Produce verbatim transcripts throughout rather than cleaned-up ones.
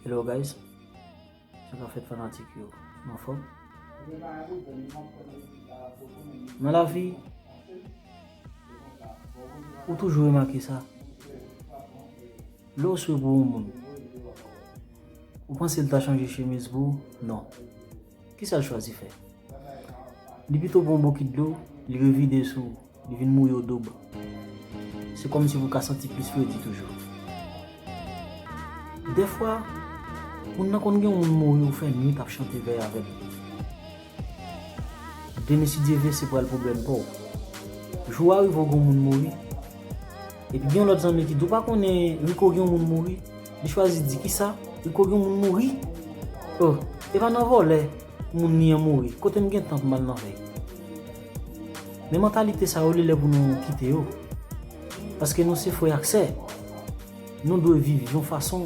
Hello guys, sa k ap fèt fanatik yo? Nou anfòm? Nan lavi, ou toujou remake sa. Lè w swe pou yon moun, ou panse l ta chanje chemiz pou ou? Non. Kisa l chwazi fè? Li pito pran yon bokit dlo, li revide sou ou, li vin mouye w doub. Se kòmsi pou w ka santi plis fredi toujou. Dèfwa, moun nan konn gen yon moun mouri, ou fè nwit ap chante vèy avè l. Demen si Dye vle, se pral pwoblèm pa w. Jou a rive, w gen yon moun mouri. Epi gen yon lòt zanmi ki di, ou pa konnen Rico gen yon moun mouri? Li chwazi di, kisa? Rico gen yon moun mouri? Oh, e pa nan vòlè moun li an mouri. Kote m gen tan pou m al nan vèy? Men mantalite sa yo, li lè pou nou kite yo. Paske nou se frè ak sè. Nou dwe viv yon fason,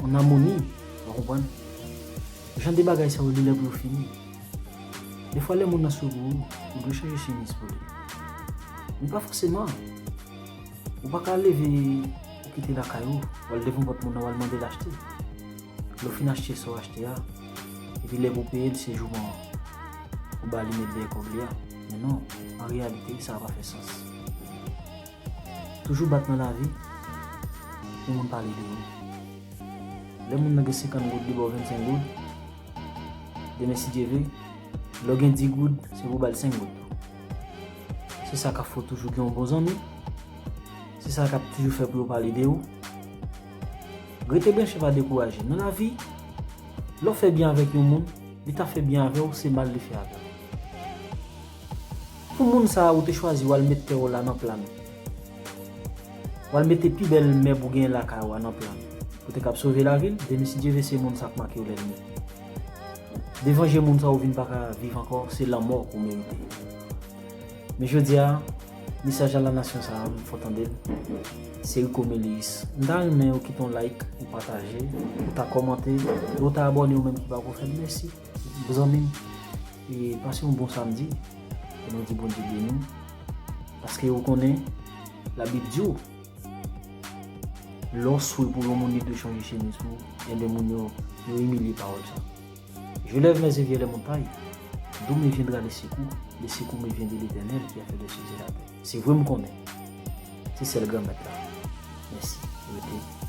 an amoni, w konprann? Jan de bagay sa yo, li lè pou yo fini. Defwa, lè moun nan swe pou ou, ou dwe chanje chemiz pou li. Men pa fòseman. Ou pa ka leve, ou kite lakay ou, w al devan pòt moun nan, w al mande l achte. Lè w fin achte sa w achte a, epi lè pou peye l, se jouman ou ba li met dèyè kòb li a. Men non, an reyalite, sa pa fè sans. Toujou bat nan lavi pou moun pale de ou. Lè moun nan gen senkant goud, li ba w vennsenk goud. Demen, si Dye vle, lè w gen dis goud, se pou w ba l senk goud. Se sa k ap fè w toujou gen yon bon zanmi. Se sa k ap toujou fè pou yo pale de ou. Rete branche, pa dekouraje. Nan lavi, lè w fè byen avèk yon moun, li ta fè byen avè w, se mal li fè avè w. Pou moun sa a, ou te chwazi w al met tè w la nan plan. W al mete pi bèl mèb ou genyen lakay ou a nan plan. Ou te kab sove lavi l, demen si Dye vle se moun sa k make w lènmi. Devan je moun sa ou vin pa ka viv ankò, se lanmò ou merite. Men jodi a, mesaj a la nasyon sa a, m fò tande l. Se Rico Melius. M ta renmen ou kite yon like, ou pataje, ou ta kòmante, e ou ta abòne ou menm ki pako fè l. Mèsi. Zanmi m, e pase yon bon samdi. E nou di Bondye beni w. Paske ou konnen, Labib di w, lè w swe pou yon moun, li dwe chanje chemiz pou ou. Ebyen, moun yo, yo imilye pawòl sa. Je lève mes yeux vers les montagnes. D'où me viendra le secours? Le secours me vient de l'Éternel qui a fait les cieux et la terre. Se vre, m konnen. Se sèl Granmèt la. Mèsi. Rete